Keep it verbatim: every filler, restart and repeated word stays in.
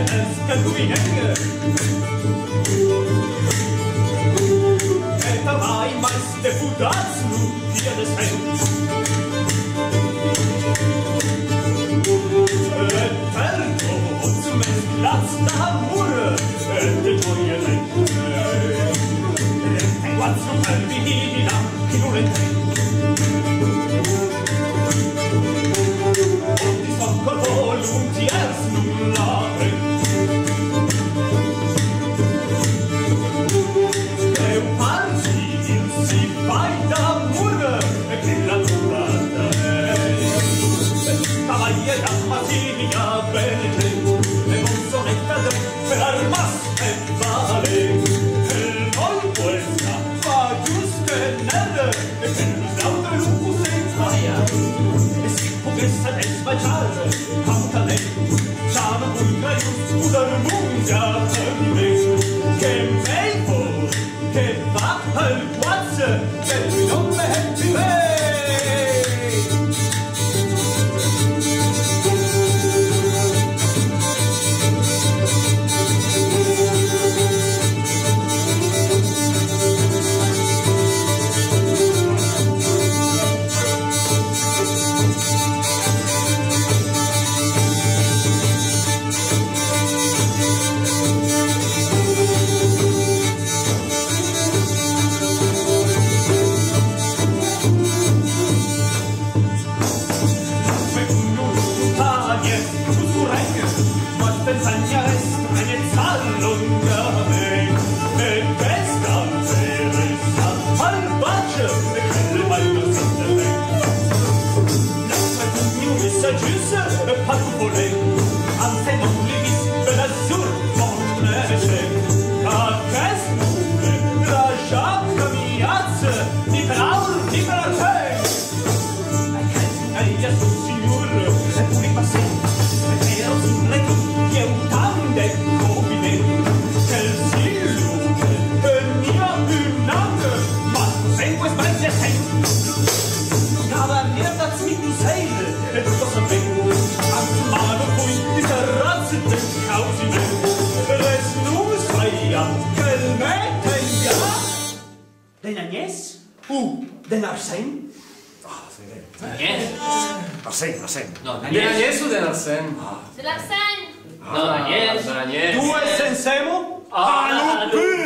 Escalduvinenc. E tanben mai de fodats non pia de sent. E per tots mesclats d'amor e de joia. E guatzo per vigilar chi non l'entén. Volontiers non la pren. Eu pargi il si fai d'amor e che la durata è. Cavalier da Marsiglia bene e con sonetta de per armas e vale. E noi questa fa giusto nel e che nos l'autre non possèn far. E si poguèssa desmajar, cauta lei, ja non vòl craius poder mondial per mi. Que mei vòl que va al guatz, que tu non me hèn pus. De n'Agnès o de n'Arsèn? Ah, c'est vrai. Agnès. Arsèn, Arsèn. Non, de Agnès. De l'Agnès o de l'Arsèn? Ah. De l'Arsèn. Non, Agnès. Ah, de l'Agnès. Tu es ensèma? Ah, ah, lo pus